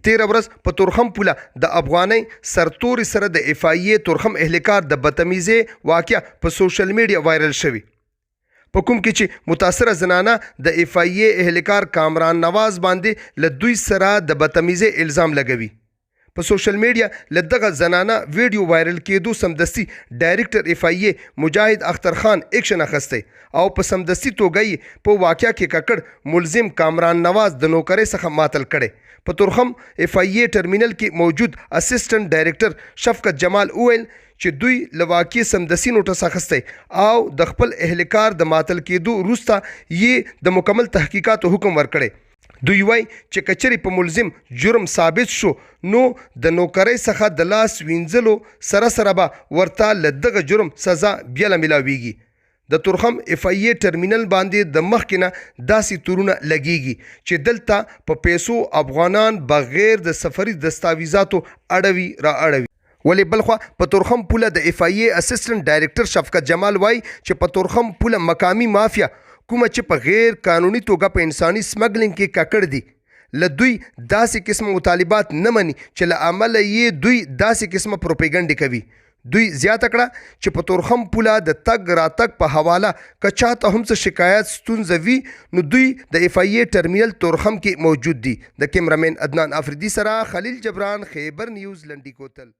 تېره ورځ په تورخم پوله د افغانۍ سرتورې سره د اېف آی اې تورخم اهلکار د بدتمیزۍ واقعه په سوشل میډیا وایرل شوې په کوم کې چې متاثره زنانه د اېف آی اې اهلکار کامران نواز باندې له دوی سره د بدتمیزۍ الزام لګوي. په سوشل میډیا له دغه زنانه ویډیو وایرل کېدو سمدستي ډایرکټر اېف آی اې مجاهد اختر خان اېکشن اخستی او په سمدستي توګه یې په واقعه کې ککړ ملزم کامران نواز د نوکرۍ څخه معطل کړی. په تورخم اېف آی اې ټرمینل کې موجود اسسټنټ ډایرکټر شفقت جمال وویل چې دوی له واقعې سمدستي نوټس اخستی او د خپل اهلکار د معطل کېدو وروسته یې د مکمل تحقیقاتو حکم ورکړی. دوی وايي چې که چېرې په ملزم جرم ثابت شو نو د نوکرۍ څخه د لاس وینځلو سره سره به ورته له دغه جرم سزا بیله ملاویږي. د تورخم اېف آی اې ټرمینل باندې د مخکې نه داسې تورونه لګیږي چې دلته په پیسو افغانان بغیر د سفري دستاویزاتو اړوي را اړوي. ولې بلخوا په تورخم پوله د اېف آی اې اسسټنټ ډایرکټر شفقت جمال وايي چې په تورخم پوله مقامي مافیا کومه چې په غیر قانوني توګه په انساني سمګلینګ کې ککړ دي له دوی داسې قسمه مطالبات نه مني چې له امله یې دوی داسې قسمه پروپیګنډې کوي. دوی زیاته کړه چې په تورخم پوله د تګ راتګ په حواله که چاته هم څه شکایت ستونزه وي نو دوی د اېف آی اې ټرمینل تورخم کې موجود دي. د کیمره مین عدنان افریدي سره خلیل جبران، خیبر نیوز، لنډي کوتل.